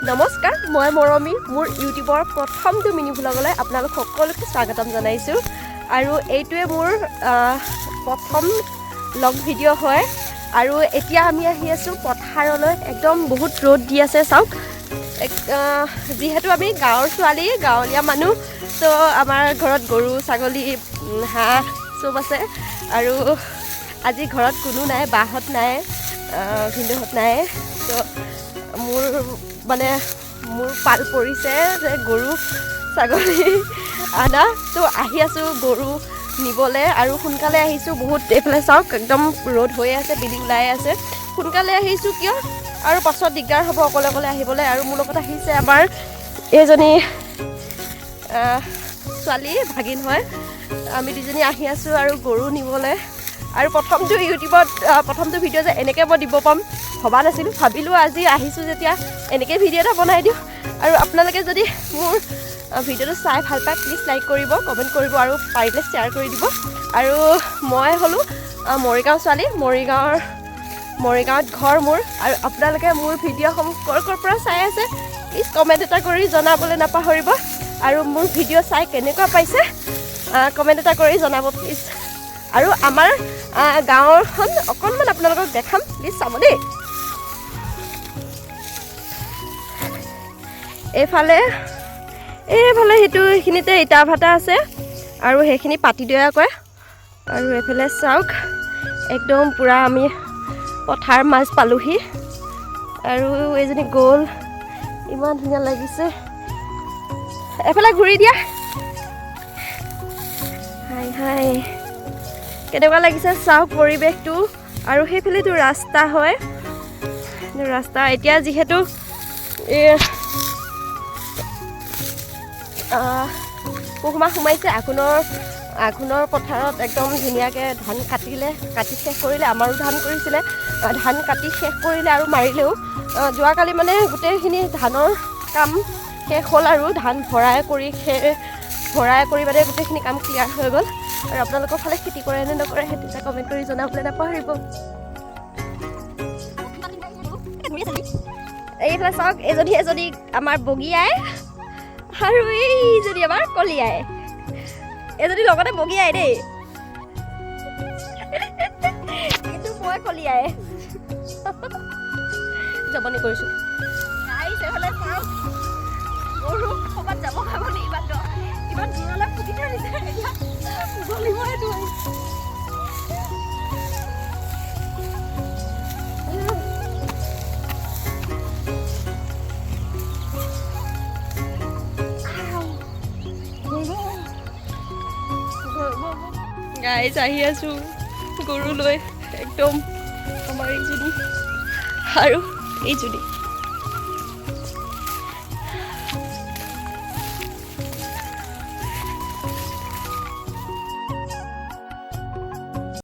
নমস্কাৰ, মই মৰমী। মোৰ ইউটিউবৰ প্ৰথমটো মিনি ভ্লগলৈ আপোনালোক সকলোকে স্বাগতম জনাইছোঁ। আৰু এইটোৱে মোৰ প্ৰথম লং ভিডিঅ' হয়। আৰু এতিয়া আমি আহি আছোঁ পথাৰলৈ। একদম বহুত ৰ'দ দি আছে, চাওক। যিহেতু আমি গাঁৱৰ ছোৱালী, গাঁৱলীয়া মানুহ, ত' আমাৰ ঘৰত গৰু, ছাগলী, হাঁহ চব আছে। আৰু আজি ঘৰত কোনো নাই, বাহঁত নাই, ভিনদেউহঁত নাই। ত' মোৰ মানে মোৰ পাল পৰিছে যে গৰু ছাগলী আনা। ত' আহি আছোঁ গৰু নিবলৈ আৰু সোনকালে আহিছোঁ বহুত। এইফালে চাওক, একদম ৰ'দ হৈ আছে, বেলি ওলাই আছে। সোনকালে আহিছোঁ কিয়, আৰু পাছত দিগদাৰ হ'ব অকলে অকলে আহিবলৈ। আৰু মোৰ লগত আহিছে আমাৰ এইজনী ছোৱালী, ভাগিন হয়। আমি দুজনী আহি আছোঁ আৰু গৰু নিবলৈ। আৰু প্ৰথমটো ইউটিউবত প্ৰথমটো ভিডিঅ' যে এনেকৈ মই দিব পাম ভবা নাছিলোঁ। ভাবিলোঁ আজি আহিছোঁ যেতিয়া এনেকৈ ভিডিঅ' এটা বনাই দিওঁ। আৰু আপোনালোকে যদি মোৰ ভিডিঅ'টো চাই ভাল পায়, প্লিজ লাইক কৰিব, কমেণ্ট কৰিব আৰু পাৰিলে শ্বেয়াৰ কৰি দিব। আৰু মই হ'লোঁ মৰিগাঁও ছোৱালী, মৰিগাঁৱত ঘৰ মোৰ। আৰু আপোনালোকে মোৰ ভিডিঅ'সমূহ ক'ৰ ক'ৰ পৰা চাই আছে, প্লিজ কমেণ্ট এটা কৰি জনাবলৈ নাপাহৰিব। আৰু মোৰ ভিডিঅ' চাই কেনেকুৱা পাইছে, কমেণ্ট এটা কৰি জনাব প্লিজ। আৰু আমাৰ গাঁৱৰখন অকণমান আপোনালোকক দেখাম, প্লিজ চাব দেই। এইফালে এইফালে সেইটো সেইখিনিতে ইটা ভাটা আছে আৰু সেইখিনি পাতি দিয়া কয়। আৰু এইফালে চাওক, একদম পূৰা আমি পথাৰ মাজ পালোহি। আৰু এইজনী গ'ল, ইমান ধুনীয়া লাগিছে। এফালে ঘূৰি দিয়া। হাই হাই, কেনেকুৱা লাগিছে চাওক পৰিৱেশটো। আৰু সেইফালেতো ৰাস্তা হয়, ৰাস্তা এতিয়া যিহেতু এই পুহ মাহ সোমাইছে, আঘোণৰ পথাৰত একদম ধুনীয়াকৈ ধান কাটিলে, কাটি শেষ কৰিলে। আমাৰো ধান কৰিছিলে, ধান কাটি শেষ কৰিলে আৰু মাৰিলেও। যোৱাকালি মানে গোটেইখিনি ধানৰ কাম শেষ হ'ল আৰু ধান ভৰাই কৰি খেৰ ভৰাই কৰি মানে গোটেইখিনি কাম ক্লিয়াৰ হৈ গ'ল। আৰু আপোনালোকৰ ফালে খেতি কৰে নে নকৰে, সেইটো এটা কমেণ্ট কৰি জনাবলৈ নাপাহৰিব। এইফালে চাওক, এজনী এজনী আমাৰ বগীয়াই আৰু এইজনী আমাৰ কলিয়াই। এজনী লগতে বগীয়াই দেই, কিন্তু মই কলিয়াই জমনি কৰিছোঁ। এইফালে চাওক, গৰু ক'ৰবাত যাব খাব নি, ইমান দূৰলৈ পুতি থৈ দিছে, এতিয়া উঘলিবই নোৱাৰি। গাইজ, আহি আছোঁ গৰু লৈ, একদম আমাৰ এইজনী আৰু এইজনী।